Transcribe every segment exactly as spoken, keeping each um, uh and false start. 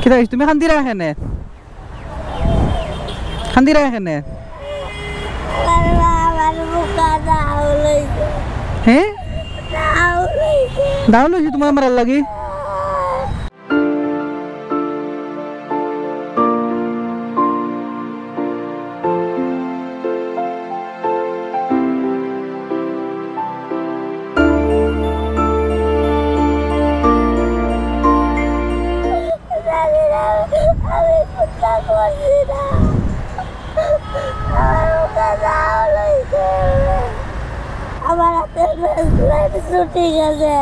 কিতা অইছে? তুমি কান্দিরায় কেনে? কান্দিরায় কেনে? আমার বুকে দাও লইছে। হে? দাও লইছে। দাও লইছে তুমার মারার লাগি? আমি কুন্তা করছি না। আমার বুকে দাও লইছে। আমার আতের bracelet ছুটি গেছে।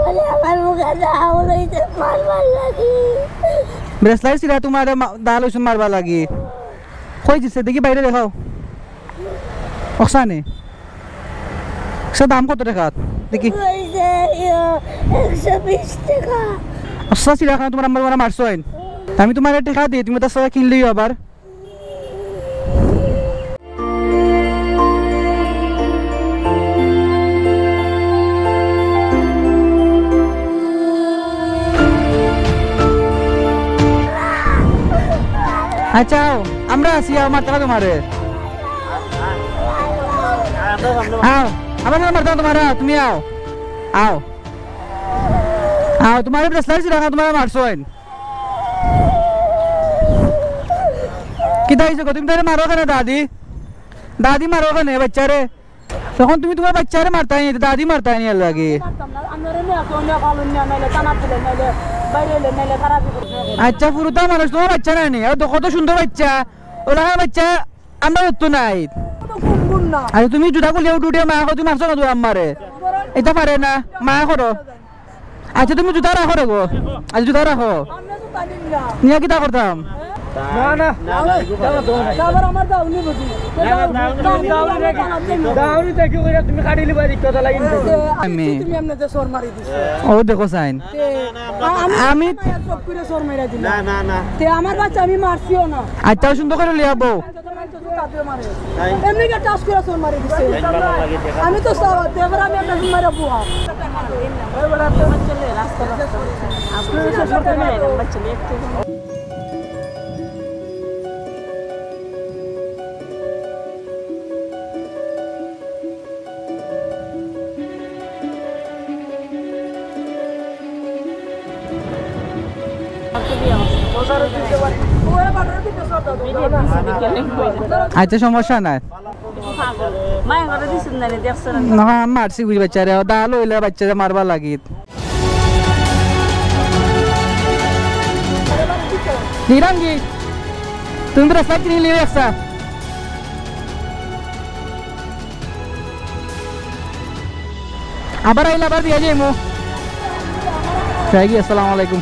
বলে আমার বুকে দাও লইছে মারবার লাগি। Bracelet ছিড়া তুমারে মা-, দা লইছইন মারবার লাগি। কই দিছে? দেখি বাইরে দেখাও। অখছে নি? অখছে দাম কত টেকা? দেখি। অইছে, ইয়ো, একশো বিশ টেকা। অখছে ছিড়া খান তুমার আম্মায় মারছইন। আমি তুমারে টেকা দেই, তুমি তার সাথে কিনলিও আবার। আচ্ছা, আও, আমরা আছি, আও, মারতাম না তুমারে। আও, আমরা মারতাম না তুমারে, আও, তুমি আও। আও। আও, তুমারে bracelet ছিড়া খান তুমারে মারছইন। কিতা অইছে গো? তুমি তারে মারো কেনে দাদি? দাদি মারো কেনে বাইচ্চারে? তখন তুমি তুমার বাইচ্চারে মারতায় নি, দাদি মারতায় নি এর লাগি। আচ্ছা, ফুরুতা মানুষ, তুমার বাইচ্চা নায় নি? আর দেখো কত সুন্দর বাইচ্চা, অলাখান বাইচ্চা আমরার তো নাই। আচ্ছা, তুমি জুতা খুলিয়া উঠি উঠি মায়া করো, তুমি মারছো না তুমার আম্মারে? ইতা পারে না, মায়া করো। আচ্ছা, তুমি জুতা রাখো রে গো। আচ্ছা, জুতা রাখো। নিয়া কিতা করতাম? না, না। আবার আমার দাউনি বুঝি। দাউনি দেখি কইরা তুমি কাটিলি বাড়ি কথা লাগি। আমি। তুমি এমনে যে চড় মারি দিছো। ও দেখো চাইন। তে, আ-, আমি আমি সব করে চড় মারি দিলাম। না, না, না। তে আমার বাইচ্চা আমি মারছিও না। আচ্ছা, সুন্দর করি লিয়া বউ। এমনি কি touch করে চড় মারি দিছে। আমি তো সব, এবার আমি একটা মারা বুয়া। আচ্ছা, সমস্যা নাই। না, মারছি বুঝি বাইচ্চারে, দা লইলে বাইচ্চারে মারবার লাগি। নিরাঙ্গি, তুমি তো রাস্তা কিনে নিয়ে আসছা। আবার আইলে আবার দিয়া যাইমু। যাই গি, আসসালামু আলাইকুম।